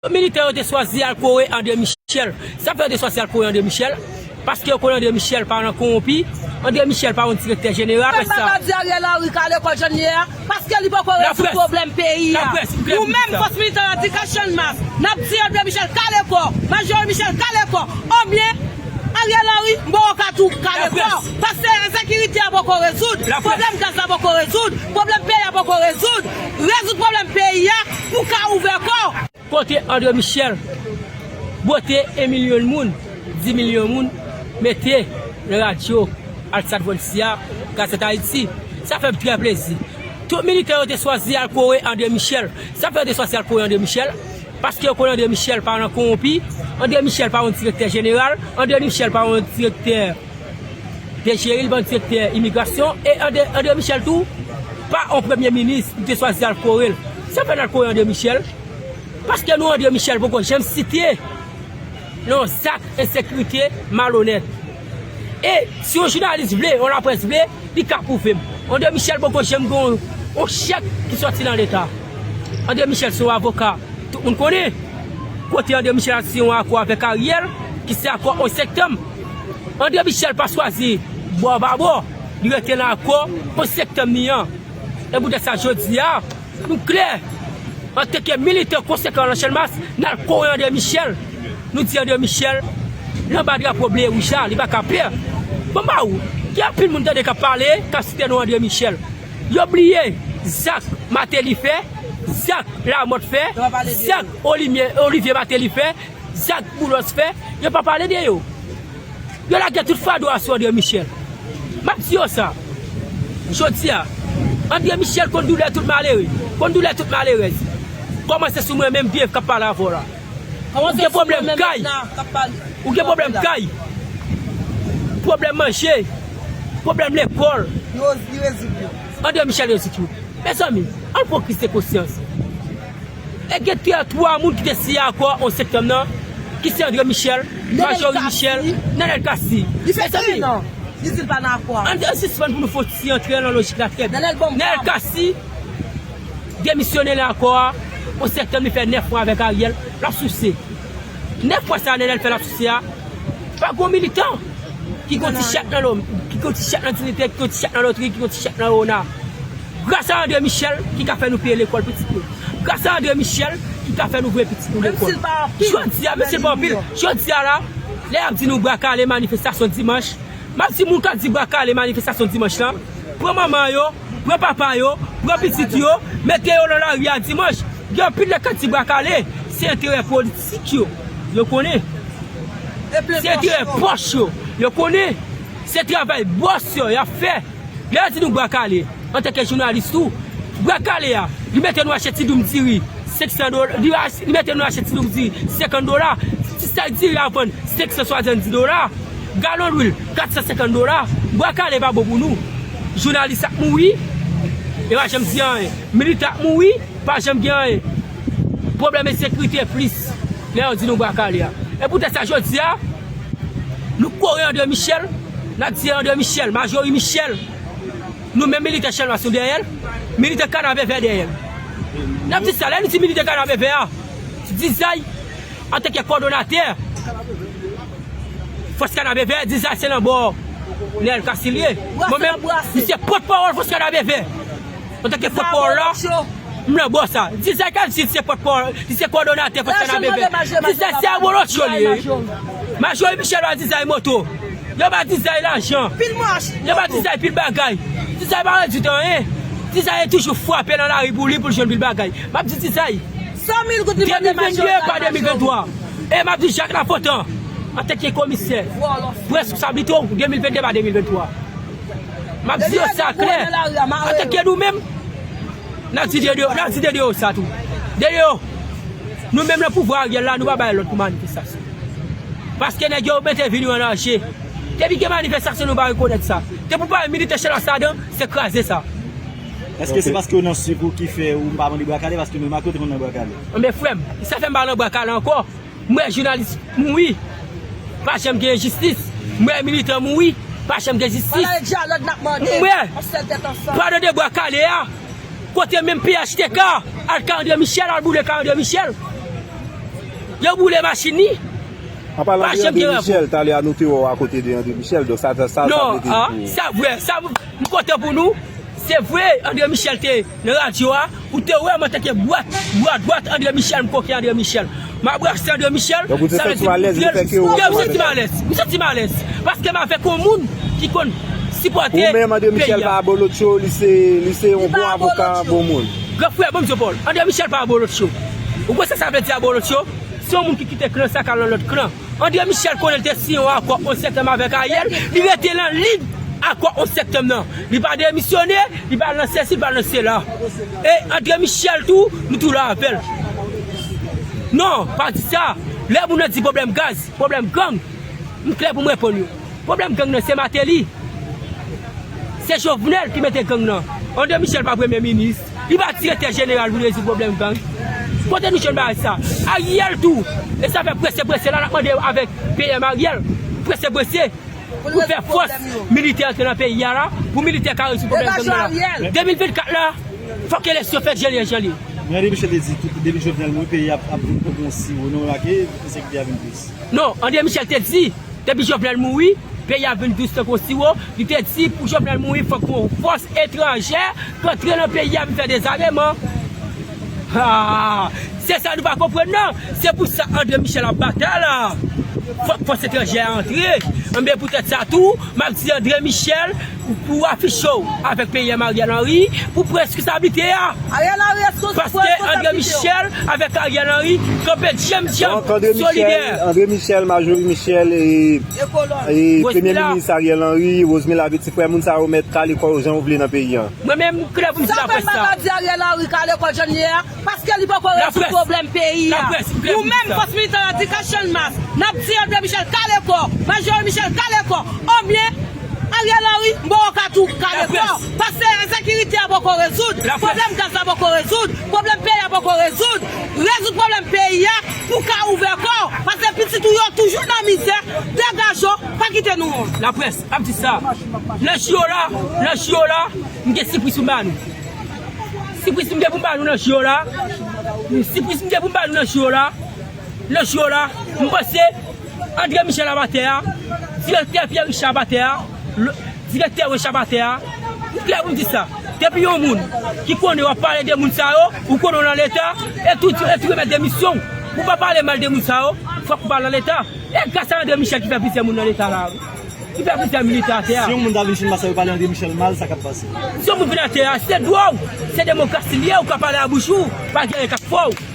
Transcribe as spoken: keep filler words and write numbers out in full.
Militè yo te chwazi al kore André Michel. Sa fè yo te chwazi al kore André Michel? Paske yo konnen André Michel pa nan kowonpi. André Michel pa yon direktè jeneral. Mwen pa ka di Ariel Henry kale kò jan l ye a, paske li poko rezoud pwoblèm peyi a. Nou menm fòs militè an di ka Channmas, n ap di André Michel kale kò, Majorie Michel kale kò. Obyen Ariel Henry, m poko ka tou kale kò. Paske ensekirite a poko rezoud, pwoblèm gaz la poko rezoud, pwoblèm peyi a poko rezoud. Rezoud pwoblèm peyi a pou ka ouvè kò. Kote André Michel bwote en milyon moun, dis milyon moun mete nan radyo Alsat Volsi a, Gazèt Ayiti. Sa fè m trè plezi. Tout militè yo te chwazi al kore André Michel. Sa fè yo te chwazi al kore André Michel? Paske yo konnen André Michel pa nan kowonpi. André Michel pa yon direktè jeneral. André Michel pa yon direktè D G I, li pa yon direktè imigrasyon. E André, André Michel tou pa yon premye minis. Li te chwazi al kore l. Sa fè n al kore André Michel? Paske non André Michel poko janm site nan yon zak ensekirite malonèt. E si yon jounalis vle, yon laprès vle, li ka pwouve m. André Michel poko janm gen yon, yon chèk ki sòti nan Leta. André Michel se yon avoka. Tout moun konnen kote André Michel al siyen yon akò avèk Ariel, ki se akò onz septanm. André Michel pa chwazi bò pa bò, li rete nan akò onz septanm li an. E poutèt sa jodi a, nou klè, antanke militè konsekan nan Channmas, n al kore André Michel. Nou di André Michel, l anba drapo ble wouj la, li pa ka pè. Bon, ba ou, gen anpil moun tande k ap pale, k ap site non André Michel. Yo bliye zak Martelly fè, zak Lamothe fè, zak Olimye-, Olivier Martelly fè, zak Boulos fè, yo pa pale de yo. Yo lage tout fado a sou André Michel. M ap di yo sa. Jodi a, André Michel konn doulè tout malere, konn doulè tout malerèz. Kòmanse sou mwen menm, Dave, k ap pale avè w la. Ou gen pwoblèm kay. Ou gen pwoblèm kay. Pwoblèm manje. Pwoblèm lekòl. André Michel rezoud yo. Mezanmi, ann pran kriz de konsyans. E gen twa moun ki te siyen akò onz septanm nan, ki se André Michel, Majorie Michel, Nenel Cassy. Mezanmi, ann, ann sispann pou nou fè yon ti antre nan lojik la trè byen. Nenel Cassy demisyone nan akò a, onz septanm li fè nèf mwa avèk Ariel, l ap souse. Nèf mwa sa a Nenel fè l ap souse a, pa gon militan ki gon ti chèk nan lo, ki gon ti chèk nan Dignité, ki gon ti chèk nan Lotri, ki gon ti chèk nan Ona. Gras a André Michel ki ka fè nou peye lekòl pitit nou. Gras a André Michel ki ka fè nou voye pitit nou lekòl. Jodi a, menm si l pa anpil, jodi a la, lè y ap di nou bra kale manifestasyon dimanch, m ap di moun k ap di bra kale manifestasyon dimanch lan, pran manman yo, pran papa yo, pran pitit yo, mete yo nan lari a dimanch. Gen anpil lè k ap di bra kale, se enterè politik yo, yo konnen. Se enterè pòch yo, yo konnen. Se travay bòs yo, y ap fè. Lè yo di nou bra kale, antanke jounalis tou, bra kale a, li mete nou achte ti doum diri, senk san dola, li, li mete nou achte ti doum diri, senkant dola, ti sak diri a vann, senk san swasanndis dola, galon lwil, kat san senkant dola, bra kale pa bon pou nou. Jounalis ap mouri, yo pa janm di anyen. Militè ap mouri, pa janm gen anyen. Pwoblèm ensekirite plis, lè yo di nou bra kale a. E poutèt sa jodi a, nou kore André Michel, n ap di André Michel, Majorie Michel, nou menm militè Channmas nou dèyè l, militè Kanapevè dèyè l. N ap di sa, lè nou di militè Kanapevè a, Dizay, antanke kòdonatè fòs Kanapevè, Dizay se nan bò Nenel Cassy li ye. Mwen menm, m se pòtpawòl fòs Kanapevè. Antanke pòtpawòl la, m nan bò sa. Dizay ka di li se pòtpawòl, li se kòdonatè fòs Kanapevè. Dizay se abolotcho li ye. Majorie Michel ba Dizay moto. Yo ba Dizay lajan. Yo ba Dizay pil bagay. Dizay pa redwit anyen. Dizay toujou frape nan lari pou li, pou l jwenn pil bagay. M ap di Dizay, de mil vennde pa de mil venntwa. E m ap di Jak Lafontan, antanke komisè, pran responsablite w, de mil vennde pa de mil venntwa. M ap di yo sa klè, antanke nou menm, n ap di de yo, n ap di de yo sa tou. De yo, nou menm nan pouvwa Ariel la, nou pa bay lòd pou manifestasyon. Paske nèg yo mete vi nou an danje. Depi gen manifestasyon, nou pa rekonèt sa. Depi w pa wè militè Channmas ladan, se kraze sa. Èske se paske w nan sik ou ki fè ou pa mande bra kale? Paske nou menm ak ou te konn nan bra kale. Anben frè m, sa fè m pa nan bra kale ankò. M wè jounalis mouri, pa janm gen jistis. M wè militan mouri, pa janm gen jistis. M wè pa nan de bra kale a, kote menm P H T K al ka André Michel, al boule ka André Michel. Yo boule machin li. An palan de André Michel, talè a nou te wè w akote de André Michel, donk sa sa sa vle di pou ou? Non, sa vre, sa m kontan pou nou. Se vre, André Michel te nan radyo a, ou te wè m antanke bwa dwat André Michel, m koke André Michel. M abrase André Michel, sa vle di m koke l. Yo, m santi m alèz, m santi m alèz. Paske m avèk yon moun ki konn sipòte peyi a. Ou menm André Michel pa abolotcho, li se li se yon bon avoka, bon moun. Gran frè, ban m di w pawòl, André Michel pa abolotcho. Ou konn sa sa vle di abolotcho? Se yon moun ki kite klan sa k al nan lòt klan. André Michel konnen l te siyen yon akò onz septanm avèk Ariel, li rete nan liy akò onz septanm nan. Li pa demisyone, li pa al nan sesi, li pa al nan sela. E André Michel tou, nou tou la avè l. Non, pa di sa. Lè moun nan di pwoblèm gaz, pwoblèm gang, m klè pou m reponn yo. Pwoblèm gang nan se Martelly. Se Jovenel ki mete gang nan. André Michel pa premye minis. Li pa direktè jeneral pou rezoud pwoblèm gang. Kote nou jwenn bagay sa? Ariel tou. E sa fè prese prese la n ap mande avèk P M Ariel. Prese prese. Pou fè fòs militè antre nan peyi a la. Pou militè ka rezoud pwoblèm gang nan la. De mil vennkat la, fòk eleksyon fèt jan l ye jan l ye. Men André Michel te di tout depi Jovenel mouri peyi a ap vin tankou yon siwo. Nou remake ensekirite a vin plis. Non, André Michel te di depi Jovenel mouri, peyi a vin dous tankou yon siwo. Li te di pou Jovenel mouri fòk yon fòs etranjè k antre nan peyi a vin fè dezameman. Ah, se sa nou pa konprann nan. Se pou sa André Michel ap batay la. Fòk fòs etranjè a antre. Enben poutèt sa tou, m ap di André Michel, pou afiche w avèk P M Ariel Henry, pou pran responsabilite a. Paske André Michel avèk Ariel Henry kanpe djanm djanm solidè. André Michel, Marjorie Michel e e Premye Minis Ariel Henry, Rosemary Lavigne, ti frè moun sa yo mèt kale kò yo jan yo vle nan peyi a. Mwen menm m klè pou m di laprès sa. Sa fè m pa ka di Ariel Henry kale kò jan l ye a, paske li poko rezoud pwoblèm peyi a. Nou menm fòs militan yo di ka chann mas, n ap di André Michel kale kò, Marjorie Michel kale kò, obyen Ariel Henry, m poko ka tou kale kò. Paske ensekirite a poko rezoud, pwoblèm gaz la poko rezoud, pwoblèm peyi a poko rezoud. Rezoud pwoblèm peyi a pou w ka ouvè kò w. Paske pitit ou yo toujou nan mizè, degaje w, pa kite nou wont. Laprès ap di sa. Nan jou yo la, nan jou yo la, m gen sipris pou m ba nou. Sipris m gen pou m ba nou nan jou yo la. Sipris m gen pou m ba nou nan jou yo la. Nan jou yo la, m panse André Michel ap atè a, direktè Pierre Richard ap atè a, direktè Roche ap atè a. M klè pou m di sa. Depi yon moun ki konnen w ap pale de moun sa yo, ou konnen w nan Leta, e tou, e tou remèt demisyon w. Ou pa pale mal de moun sa yo, fòk ou pa nan Leta. E gras a André Michel ki fè plizyè moun nan Leta la. Ki fè plizyè militè atè a. Si yon moun ta vin Chin Masa yo pale André Michel mal, sa k ap pase? Si yon moun vin atè a, se dwa w, se demokrasi l ye, ou ka pale a bouch ou, pa gen anyen k ap fè w.